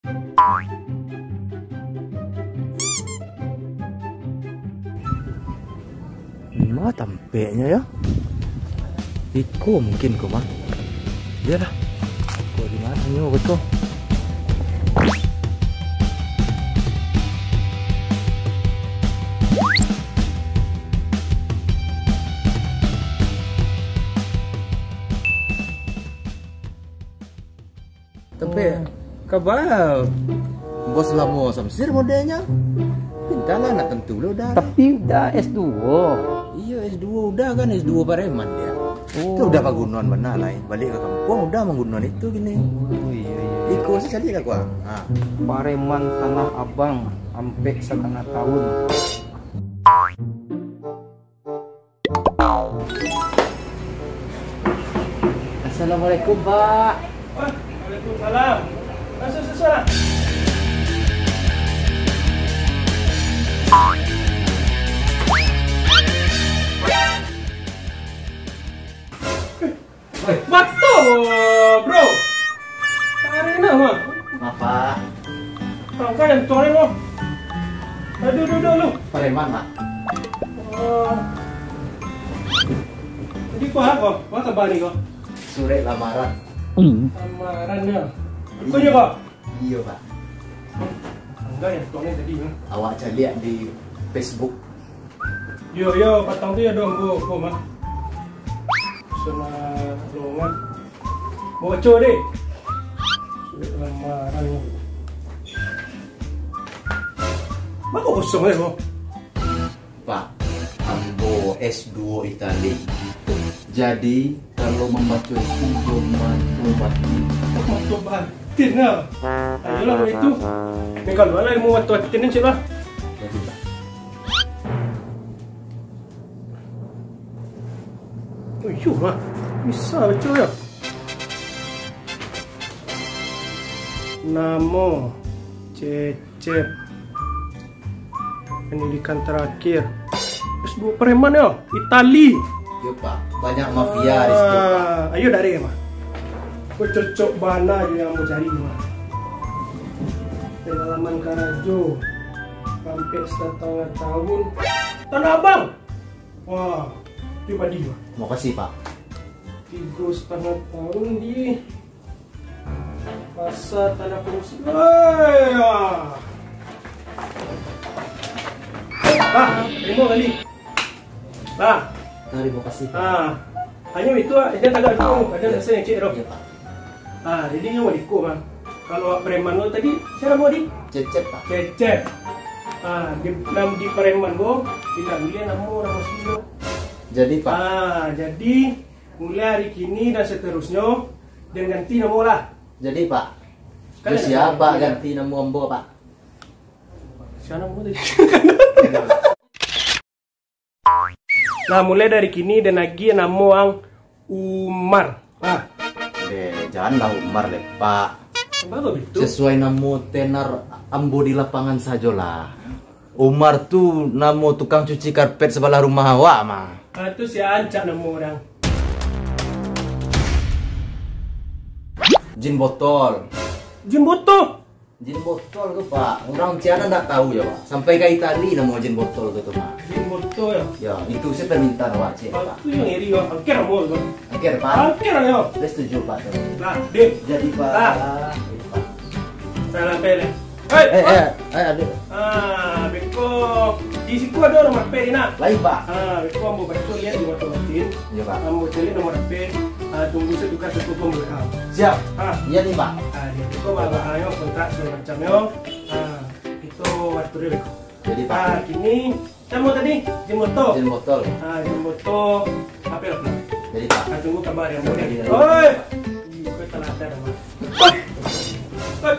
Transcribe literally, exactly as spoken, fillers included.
Di ma tampeknyo, yo? Iko mungkin ko mah. Iyolah. Iko di mananyo ko? Tapi, oh, kaba Bos Lamo Samsir modelnyo. Pintalah, nak tantu lo udah. Tapi udah S duo. Iyo, S duo udah kan, S duo pareman dia. Oh. Tu udah pagunoan bana lai. Baliak ka kampuang udah manggunoan itu kini. Oh, iyo, iyo. Iko se caliak lah, kuang. Ha. Pareman Tanah Abang, ampek satangah taun. Assalamualaikum, Pak. Wah, waalaikumsalam. Masuk, masuk, masuk. Oi. Batua, bro. Karena mah. Maaf, Pak. Angka yang tuan lo. Aduh, aduh, aduh, lu. Preman, Pak. Oh. Jadi, kau apa? Apa kabar ni, kau? Surat lamaran. Lamaran, ya? Iya. Kau je, kau? Iyo, Pak. Angga yang tuan ni tadi, ha? Awak caliak di Facebook. Yo, yo, patang tu yo ado ambo ko mah. Sona longan. Baco deh. Lamaran ni. Mako kosong deh, ko. Pak, ambo S duo Itali. Jadi, kalau mambaco itu jo mato batin. Mato batin, nah. Ayolah, kalau itu. Ni kalau lah ilmu mato batin ni, cik lah. Jadi, Pak. Oh, iyo, Pak. Bisa baco, ya. Namo, Cecep. Pendidikan terakhir. S duo preman yo, Itali. Yo, Pak. Banyak mafia di situ, Pak. Ah, ayo dari, Pak. Ko cocok bana jo yang ambo cari, Pak. Pengalaman karajo, ampek satangah taun. Tanah Abang. Wah, itu padi, Pak. Makasih, Pak. Tigo satangah taun di Pasar Tanah Pengungsi. Hei, ah. Ah, terima kasih. Ah. Terima kasih. Ah. Hanya itu, ah, dia tagak dulu. Ada rasa yang cek roh. Iya, Pak. Ah, jadi nyo iko, Bang. Kalau awak preman lo tadi, siapa tadi? Cecep, Pak. Cecep. Ah, di, nam di preman lo, tidak boleh namo, namo sendiri. Jadi, Pak. Ah, jadi mulai hari kini dan seterusnya, dan ganti namo lah. Jadi, Pak, kan siapa ganti namo ambo, Pak? Siapa namo tadi? Nah, mulai dari kini dan lagi namo ang Umar. Ah. Deh, janganlah Umar deh, Pak. Kenapa kau gitu? Sesuai namo tenar ambo di lapangan sajolah. Umar tu namo tukang cuci karpet sabalah rumah awak mah. Ah, tu si Ancak namo urang. Jin Botol. Jin Botol? Jin Botol tu, Pak. Urang Cina ndak tahu yo, Pak. Sampai ka Itali namo Jin Botol tu, Pak. Jin Botol yo? Ya, itu se permintaan awak, cek, Pak. Itu yang iri yo. Angker namo tu. Angker, Pak. Angker yo. Saya setuju, Pak, tu. Nah, deal. Jadi, Pak. Nah. Salah pilih. Hei, eh, eh, eh, aduh. Ah, beko di siku ado nomor H P di nak. Lain, Pak. Ah, beko ambo baco lihat di motor mesin. Iya, Pak. Ambo cari nomor H P. Ah, tunggu saya tukar satu pun boleh. Ah. Siap. Ah. Iya nih, Pak. Ah, dia beko bawa kontak segala macamnya. Ah, itu waktu dia beko. Jadi, Pak. Ah, kini Samo tadi, Jin Botol. Jin Botol. Ah, Jin Botol. Apa lagi? Jadi, Pak. Ah, tunggu kabar yang boleh. Jadi, oi! Ih, kau telah ada dah, Mak. Oi! Oi!